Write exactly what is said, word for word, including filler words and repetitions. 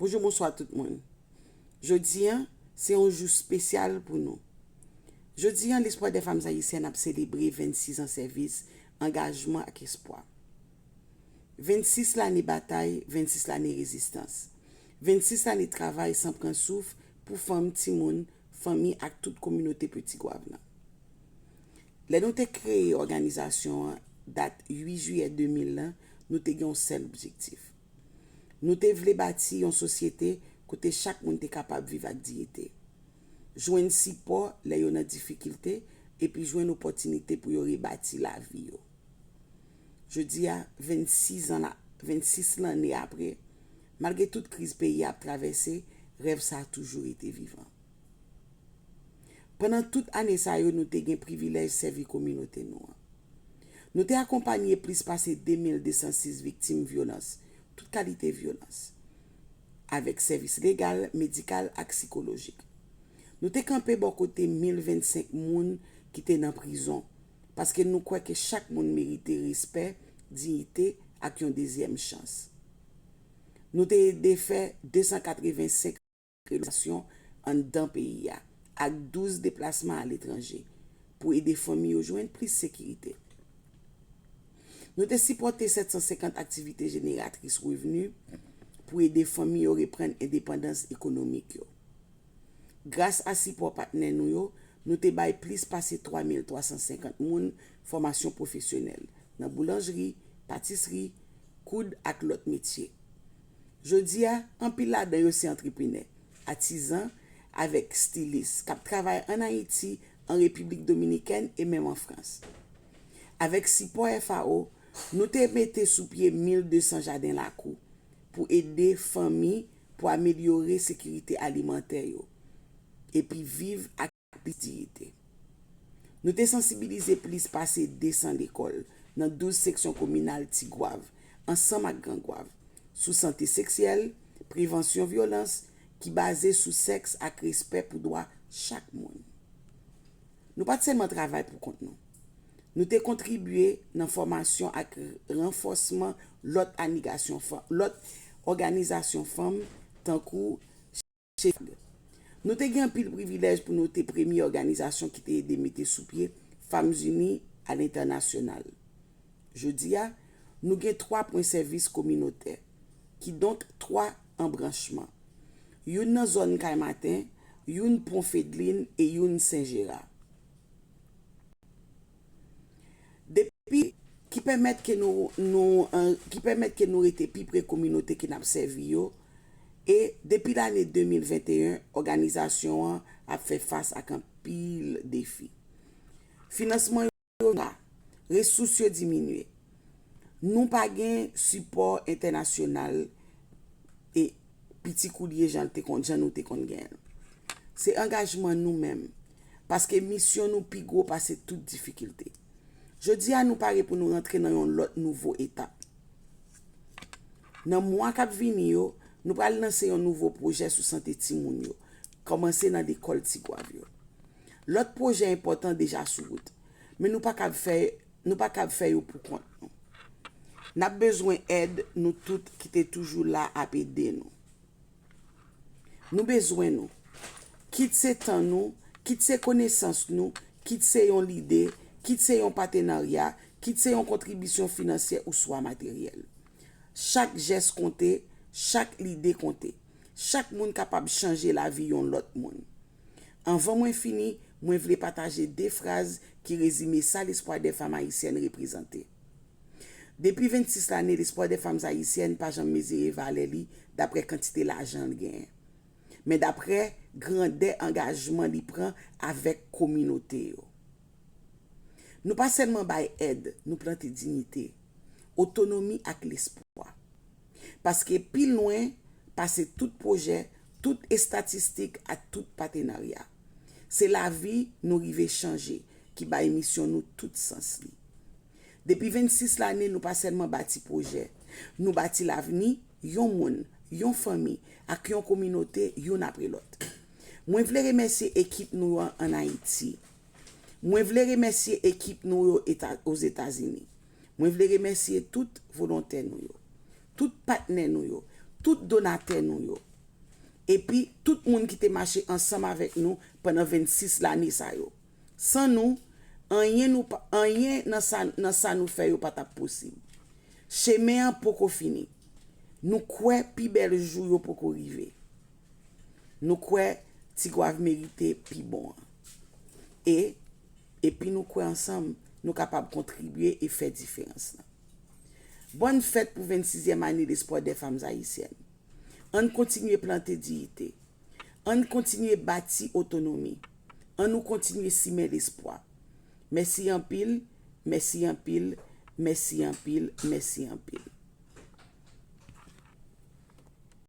Bonjou, bonswa tout moun. Jodi a, se yon jou espesyal pou nou. Jodi a, Lespoir des Femmes Haïtiennes ap selebre vennsis an sèvis, angajman ak espwa. Vennsis lane batay, vennsis lane rezistans. Vennsis lane travay san pran souf pou fanm, timoun, fanmi ak tout kominote Peti Gwav lan. Lè nou te kreye òganizasyon an, dat uit jiyè de mil lan, nou te gen yon sèl objektif. Nou te vle bati yon sosyete kote chak moun te kapab viv ak diyite, jwenn sipò lè yo nan difikilte, epi jwenn opòtinite pou yo rebati lavi yo. Jodi a, vennsis an la, vennsis lane apre, malgre tout kriz peyi a ap travèse, rèv sa a toujou rete vivan. Pandan tout ane sa yo, nou te gen privilèj sèvi kominote nou an. Nou te akonpanye plis pase de mil de san sis viktim vyolans, tout kalite vyolans, avèk sèvis legal, medikal ak sikolojik. Nou te kanpe bò kote mil vennsenk moun ki te nan prizon, paske nou kwè ke chak moun merite respè, diyite ak yon dezyèm chans. Nou te ede fè de san katrevensenk relokasyons anndan peyi a, ak douz deplasman aletranje, pou ede fanmi yo jwenn plis sekirite. Nou te sipòte sèt san senkant aktivite jeneratris revni pou ede fanmi yo reprann endepandans ekonomik yo. Gras a sipò patnè nou yo, nou te bay plis pase twa mil twa san senkant moun fòmasyon pwofesyonèl nan boulanjri, patisri, koud ak lòt metye. Jodi a, anpil ladan yo se antreprenè, atizan, avèk stilis k ap travay ann Ayiti, an Repiblik Dominikèn e menm an Frans. Avèk sipò F A O, nou te mete sou pye mil de san jaden lakou pou ede fanmi pou amelyore sekirite alimantè yo, epi viv ak plis diyite. Nou te sansibilize plis pase de san lekòl nan douz seksyon kominal Ti Gwav, ansanm ak Gran Gwav, sou sante seksyèl, prevansyon vyolans ki baze sou sèks ak respè pou dwa chak moun. Nou pa t sèlman travay pou kont nou. Nou te kontribye nan fòmasyon ak ranfòsman lòt anigasyon fanm, lòt òganizasyon fanm, tankou Chefag. Nou te gen anpil privilèj pou nou te premye òganizasyon ki te ede mete sou pye Femmes Unies à l'international. Jodi a, nou gen twa pwen sèvis kominotè, kidonk twa anbranchman. Youn nan zòn Kay Maten, youn Pon Fedlin e youn Sen Jera. Depi ki pèmèt ke nou, nou, an, ki pèmèt ke nou rete pi pre kominote ke n ap sèvi yo, e depi lane de mil venteyen, òganizasyon an ap fè fas ak anpil defi. Finansman yo ra, resous yo diminye. Nou pa gen sipò entènasyonal e piti koulye jan l te konn, jan nou te konn genyen l. Se angajman nou menm, paske misyon nou pi gwo pase tout difikilte. Jodi a, nou pare pou nou rantre nan yon lòt nouvo etap. Nan mwa k ap vini yo, nou pral lanse yon nouvo pwojè sou sante timoun yo, kòmanse nan lekòl Ti Gwav yo. Lòt pwojè enpòtan deja sou wout, men nou pa kab fè, nou pa kab fè yo pou kont nou. N ap bezwen èd nou tout ki te toujou la ap ede nou. Nou bezwen nou. Kit se tan nou, kit se konesans nou, kit se yon lide, kit se yon patenarya, kit se yon kontribisyon finansyè oswa materyèl. Chak jès konte, chak lide konte. Chak moun kapab chanje lavi yon lòt moun. Anvan mwen fini, mwen vle pataje de fraz ki rezime sa Lespoir des Femmes Haïtiennes reprezante. Depi vennsis lane, Lespoir des Femmes Haïtiennes pa janm mezire valè li daprè kantite lajan l genyen, men daprè grandè angajman li pran avèk kominote yo. Nou pa sèlman bay èd, nou plante diyite, otonomi ak lespwa. Paske pi lwen pase tout pwojè, tout estatistik ak tout patenarya. Se lavi nou rive chanje ki bay misyon nou tout sans li. Depi vennsis lane, nou pa sèlman bati pwojè, nou bati lavni yon moun, yon fanmi, ak yon kominote youn apre lòt. Mwen vle remèsye ekip nou an ann Ayiti. Mwen vle remèsye ekip nou yo Eta-, Ozetazini. Mwen vle remèsye tout volontè nou yo, tout patnè nou yo, tout donatè nou yo. Epi tout moun ki te mache ansanm avèk nou pandan vennsis lane sa yo. San nou, anyen, nou pa, anyen nan sa, nan sa nou fè yo pa t ap posib. Chemen an poko fini. Nou kwè pi bèl jou yo poko rive. Nou kwè Tigwav merite pi bon an. E, epi nou kwè ansanm, nou kapab kontribye e fè diferans lan. Bòn fèt pou vennsizyèm ane Lespwa dè Fanm Ayisyèn. Ann kontinye plante diyite. Ann kontinye bati otonomi. Ann nou kontinye simen lespwa. Mèsi anpil, mèsi anpil, mèsi anpil, mèsi anpil.